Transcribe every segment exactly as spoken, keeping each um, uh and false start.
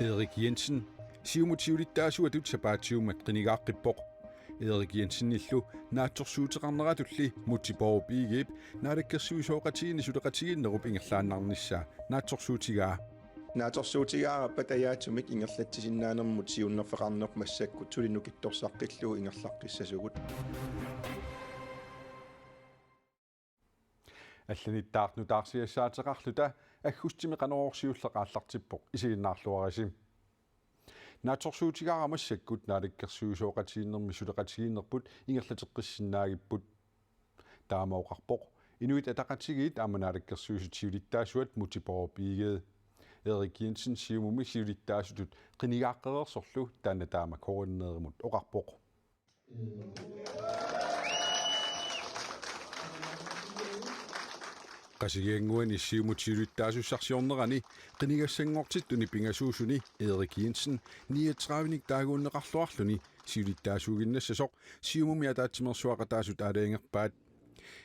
Erik Jensen, Siumut siulittaasuatut sapaatiummat qinigaaqqippoq. Erik Jensenillu naatsorsuuteqarneratulli Múte Bourup Egedep naalakkersuisooqatigiinni suleqatigiinnerup ingerlaannarnissaa naatsorsuutigaa. Naatsorsuutigaara patajaatsumik ingerlatsisinnaanermut siunnerfeqarneq massakkut suli nukittorsaqqillugu ingerlaqqissasugut. Allanittaaq nutaarsiassaateqarluta aggustimi Qanorooq siulleq aallartippoq, isiginnaarluarisi. Naatsorsuutigaara massakkut naalakkersuisooqatigiinnermi suleqatigiinnerput ingerlateqqissinnaagipput. Taama oqarpoq Inuit Ataqatigiit aamma Naalakkersuisut siulittaasuat Múte Bourup Egede. Erik Jensen Siumumi siulittaasutut qinigaaqqereersorlu taanna taama K N R-imut oqarpoq. Qasigiannguani Siumut siulittaasussarsiornerani qinigassanngortittuni pingasuusuni Erik Jensen niogtredivenik taaguunneqarluarluni siulittaasuuginnassasoq Siumumi ataatsimeersuaqataasut aalajangerpaat.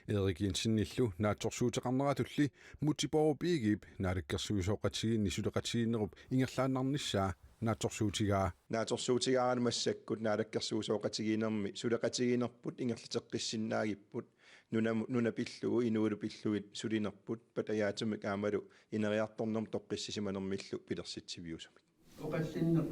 Erik Jensenillu naatsorsuuteqarneratulli Múte Bourup Egedep naalakkersuisooqatigiinni suleqatigiinnerup ingerlaannarnissaa naatsorsuutigaa. Naatsorsuutigaarani massakkut naalakkersuisooqatigiinnermi suleqatigiinnerput ingerlateqqissinnaagipput, nuna, nuna pillugu inuilu pillugit sulinerput patajaatsumik aammalu ineriartornermut toqqissisimanermillu pilersitsiviusumik. Oqallinneq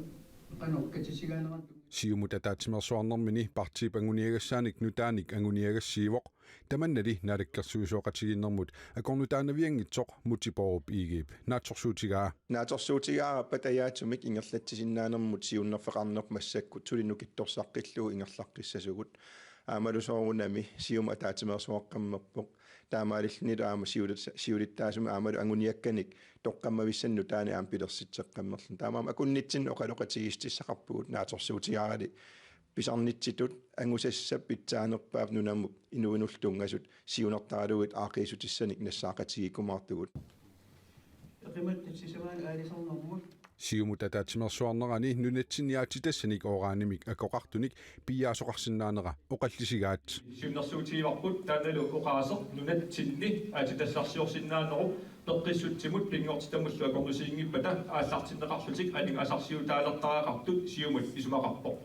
qanoq katissigaanerat? Siumut ataatsimeersuarnermini partiip anguniagassaanik nutaanik anguniagassiivoq. Tamannali naalakkersuisooqatigiinnermut akornutaanavianngitsoq Múte Bourup Egedep naatsorsuutigaa. Naatsorsuutigaara patajaatsumik ingerlatsisinnaanermut siunnerfeqarneq massakkut suli nukittorsaqqillugu ingerlaqqissasugut. Aammalu soorunami Siumut ataatsimeersuaqqammerpoq. Taamaalillunilu aamma siulit-, siulittaasumik aammalu anguniakkanik toqqammavissanik nutaanik aamma pilersitseqqammerluni. Taamaammat akunnitsinni oqaloqatigiissutissaqarpugut naatsorsuutigaarali pisarnitsitut angusassap pitsaanerpaap nunamut inuinullu tunngasut siunertaralugit aaqqiissutissanik nassaaqatigiikkumaartugut. Eqimattassisamaani aalisarnermut. Siumut ataatsimeersuarnerani nunatsinni aatsitassanik uranimik akoqartunik piiaasoqarsinnaanera oqallisigaat. Siunnersuutigivarput taannalu oqaaseq nunatsinni aatsitassarsiorsinnaanerup peqqissutsimut pinngortitamullu akornusiinngippata aallartinneqarlutik aningaasarsiutaalertariaqartut Siumut isumaqarpoq.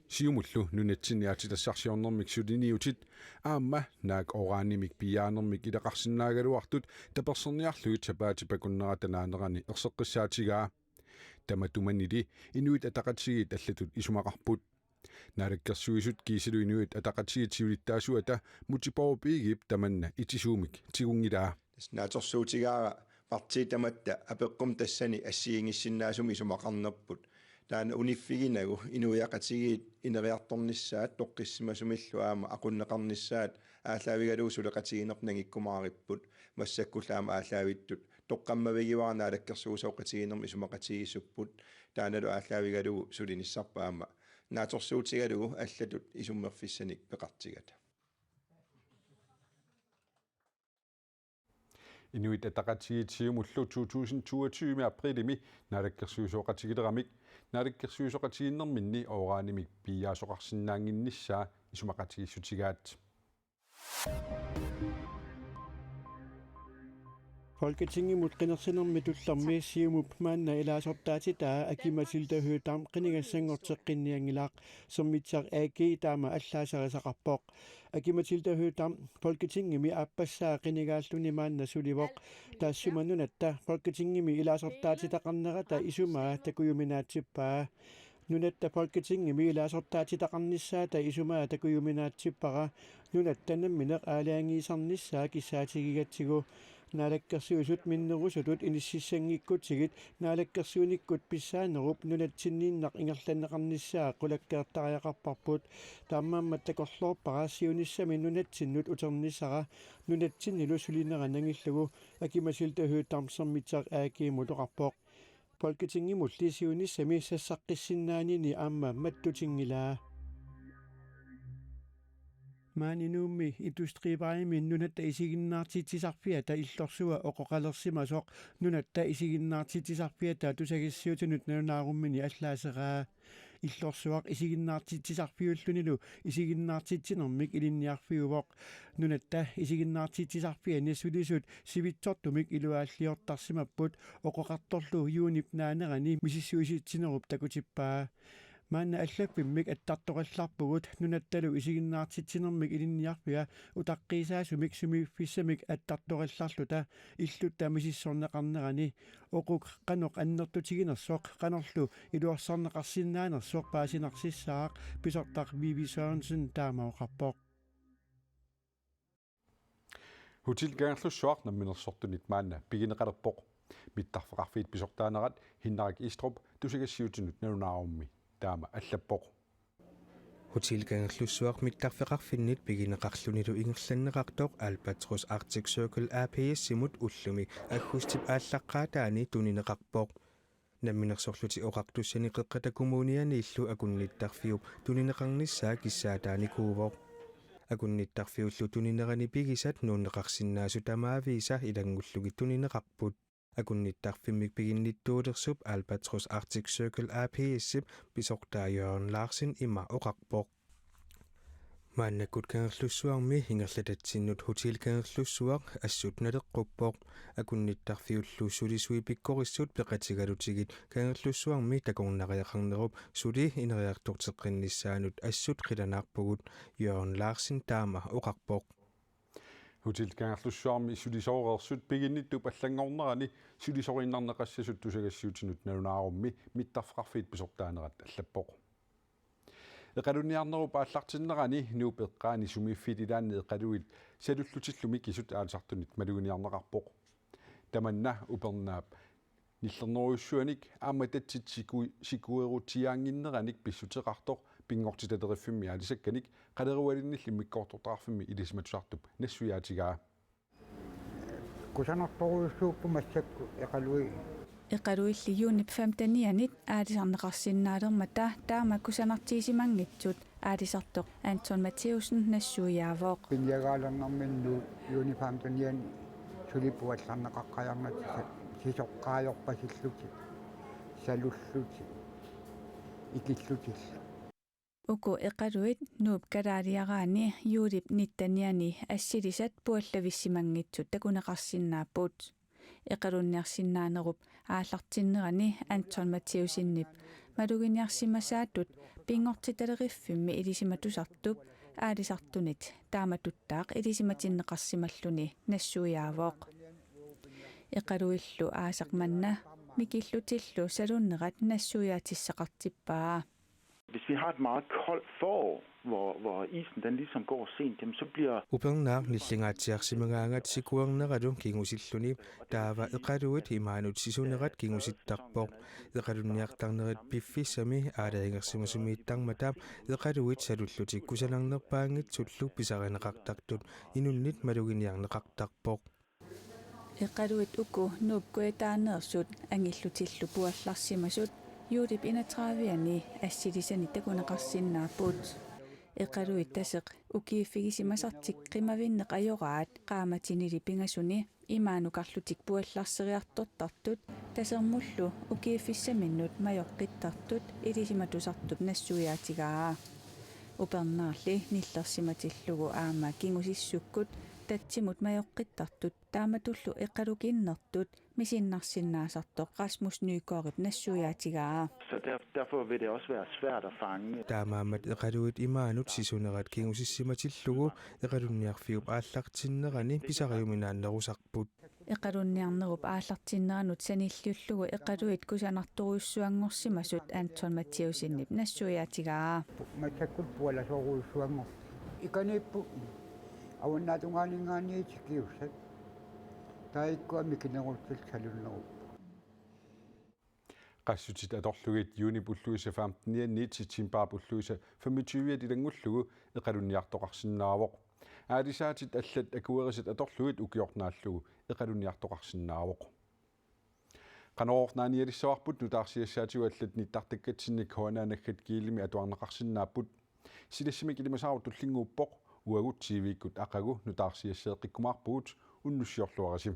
Siumullu nunatsinni aatsitassarsiornermik suliniutit aamma naak uranimik piiaanermik ilaqarsinnaagaluartut taperserniarlugit sapaatip akunnerata naanerani erseqqissaatigaa. Tamatumanili Inuit Ataqatigiit allatut isumaqarput. Naalakkersuisut kiisalu Inuit Ataqatigiit siulittaasuata Múte Bourup Egedep tamanna itisuumik tigunngilaa. Tassa naatsorsuutigaara partiit tamatta apeqqumi tassani assigiinngissinnaasumik isumaqarnerput. Taanna uniffiginagu inuiaqatigiit ineriartornissaat toqqissisimasumillu aamma aqunneqarnissaat aallaavigalugu suleqatigiinneq nangikkumaaripput. Massakkullu aamma aallaavittut toqqammavigivara naalakkersuisooqatigiinnermi isumaqatigiissupput. Taannalu aallaavigalugu sulinissarput aamma naatsorsuutigalugu allatut isummerfissanik peqartigata. Inuit Ataqatigiit Siumullu to tusind toogtyve aprilimi naalakkersuisooqatigileramik naalakkersuisooqatigiinnerminni uranimik piiaasoqarsinnaannginnissaa isumaqatigiissutigaat. Folketingimut qinersinermi tullermi Siumup maanna ilaasortaatitaa Aki-Matilda Høegh-Dam qinigassanngorteqqinnianngilaq, Sermitsaq A G taama allaaserisaqarpoq. Aki-Matilda Høegh-Dam Folketingimi aappassaa qinigaalluni maanna sulivoq. Taassuma nunatta Folketingimi ilaasortaatitaqarnerata isumaa takujuminaatsippaa. Nunatta Folketingimi ilaasortaatitaqarnissaata isumaa takujuminaatsippara nunatta nammineq aalajangiisarnissaa kissaatigigatsigu. Naalakkersuisut minnerusutut inississanngikkutsigit naalakkersuinikkut pissaanerup nunatsinninnaq ingerlanneqarnissaa qulakkeertariaqarparput. Taamaammat takorloorpara siunissami nunatsinnut uternissara nunatsinnilu sulinera nangillugu, Aki-Matilda Høegh-Dam Sermitsaq A G-mut oqarpoq. Folketingimulli siunissami sassaqqissinnaanerani aamma mattutinngilaa. Maani Nuummi Industrivejimi nunatta isiginnaartitsisarfiata illorsua oqoqalersimasoq nunatta isiginnaartitsisarfiata tusagassiuutinut nalunaarummini allaaseraa. Illorsuaq isiginnaartitsisarfiullunilu isiginnaartitsinermik ilinniarfiuvoq. Nunatta isiginnaartitsisarfiani sulisut sivitsortumik iluaalliortarsimapput, oqoqartorlu juunip naanerani misissuisitsinerup takutippaa. Maanna allaffimmik attartorallarpugut nunattalu isiginnaartitsinermik ilinniarfia utaqqiisaasumik sumiiffissamik attartorallarluta illutta misissorneqarnerani. Oquk qanoq annertutiginersoq, qanorlu iluarsarneqarsinnaanersoq paasinarsissaaq, pisortaq Vivi Sørensen taama oqarpoq. Hotel Kangerlussuaq namminersortunit maanna pigineqalerpoq. Mittarfeqarfiit pisortaanerat Hinnarik Istrup tusagassiutinut nalunaarummi taama allappoq. Hotel Kangerlussuaq mittarfeqarfinnit pigineqarlunilu ingerlanneqartoq Albatross Arctic Circle A/S-imut ullumi aggustip aallaqqaataani tunineqarpoq. Namminersorlutik Oqartussani Qeqqata Kommunianiillu akunnittarfiup tunineqarnissaa kissaataanikuuvoq. Akunnittarfiullu tuninerani pigisat nuunneqarsinnaasut tamaviisa ilanngullugit tunineqarput. Akunnittarfimmik piginnittuulersup Albatross Arctic Circle A/S-ip pisortaa Jørgen Larsen ima oqarpoq. Maannakkut Kangerlussuarmi ingerlatatsinnut Hotel Kangerlussuaq assut naleqquppoq. Akunnittarfiullu sulisui pikkorissut peqatigalutigit Kangerlussuarmi takornariaqarnerup suli ineriartorteqqinnissaanut assut qilanaarpugut, Jørgen Larsen taama oqarpoq. Hotel Kangerlussuarmi sulisooreersut piginnittup allanngornerani sulisoriinnarneqassasut tusagassiutinut nalunaarummi mittarfeqarfiit pisortaanerat allappoq. Eqalunniarnerup aallartinnerani Nuup eqqaani sumiiffiit ilaanni eqaluit salullutillu mikisut aalisartunit maluginiarneqarpoq. Tamanna upernaap nillernerujussuanik aamma tatsit siku-, sikuerutsiaannginneranik pissuteqartoq Pinngortitaleriffimmi aalisakkanik Qalerualinnilli Immikkoortortaqarfimmi ilisimatusartup nassuiaatigaa. Kusanartorujussuupput massakkut eqaluit. Eqaluilli juunip femtenianit aalisarneqarsinnaalermata taama kusanartigisimanngitsut aalisartoq Anton Mathæussen nassuiaavoq. Piniagaalernerminnut juunip femtenianni suli puallarneqaqqajaarnata sisoqqaajorpasillutik, salullutik, ikillutillu. Uku eqaluit Nuup Kalaaliaraani juulip nittenianni assilisat puallavissimanngitsut takuneqarsinnaapput. Eqalunniarsinnaanerup aallartinnerani Anton Mathæussenip maluginiarsimasaatut Pinngortitaleriffimmi ilisimatusartup aalisartunit taamatuttaaq ilisimatinneqarsimalluni nassuiaavoq. Eqaluillu aasaq manna mikillutillu salunnerat nassuiaatissaqartippaa. Hvis vi har et meget koldt forår, hvor, hvor isen den ligesom går sent, jamen så bliver Upernaaq nillingaatsiarsimagaangat sikuerneralu kingusilluni, taava eqaluit imaanut sisunerat kingusittarpoq. Eqalunniartarnerit piffissami aalajangersimasumiittarmata eqaluit salullutik kusanarnerpaanngitsullu pisarineqartartut inunnit maluginiarneqartarpoq. Eqaluit uku Nuup kujataaneersut angillutillu puallarsimasut juulip enogtredivianni assilisani takuneqarsinnaapput. Eqaluit taseq ukiiffigisimasartik qimavinneq ajoraat qaammatinili pingasuni imaanukarlutik puallarseriartortartut tasermullu ukiiffissaminnut majoqqittartut ilisimatusartup nassuiaatigaa. Upernaarli nillersimatillugu aamma kingusissukkut tatsimut majoqqittartut taamatullu eqalukinnertut misinnarsinnaasartoq Rasmus Nygaardip nassuiaatigaa. Så der, derfor vil det også være svært at fange. Taamaammat eqaluit imaanut sisunerat kingusissimatillugu eqalunniarfiup aallartinnerani pisariuminaannerusarput. Eqalunniarnerup aallartinneranut sanilliullugu eqaluit kusanartorujussuanngorsimasut Anton Mathæussenip nassuiaatigaa. Massakkut pualasoorujussuanngorput. Ikaniippoq avannaatungaaninngaanniit tikiussat. Taakku mikinerussallu salunnerupput. Qassutit atorlugit juunip ulluisa femtenianniit septembarip ulluisa femogtyviat ilanngullugu eqalunniartoqarsinnaavoq. Aalisaatit allat akuerisat atorlugit ukiornaallugu eqalunniartoqarsinnaavoq. Qanorooq naanialissavarput, nutaarsiassaatigut allat nittartakkatsinnik H N A naggat gmail dot com-imi atuarneqarsinnaapput. Silassamik ilimasaarut tullinnguuppoq, uagut T V-kkut aqagu nutaarsiasseeqqikkumaarpugut, unnussiorluarisi.